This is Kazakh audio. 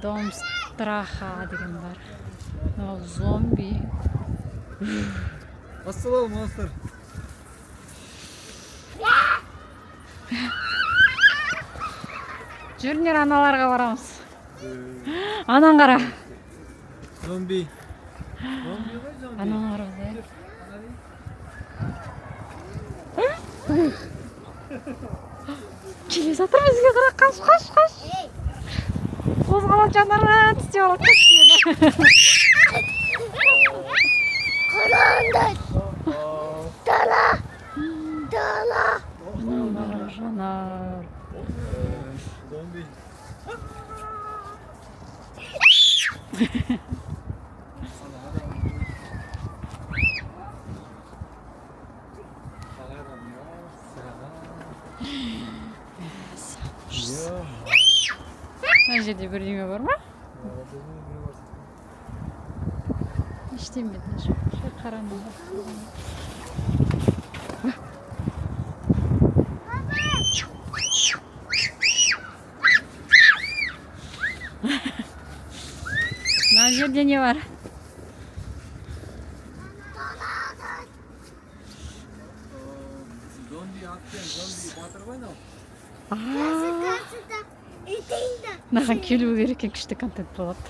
Дом страха деген бар. Мынау зомби. Ассалам, монстр. Жүріңдер, аналарға барамыз. Анан қара. Зомби. Зомби ғой, зомби. Ананы барамыз, иә. Келе жатыр бізге қарай. Қаш, қаш, қаш! Қозғалады, Жанар, тістеп алады сені. Қараңдар. Дала. Дала. Ананы қара, Жанар. Зомби. Ужас. Мына жерде бірдеме бар ма? Ештеме де жоқ. Жай қараңғы. Мына жерде не бар? Зомби атпен зомби батыр ғой мынау. А, Қасыда. Итіңді. мынаған келу керек екен, күшті контент болады.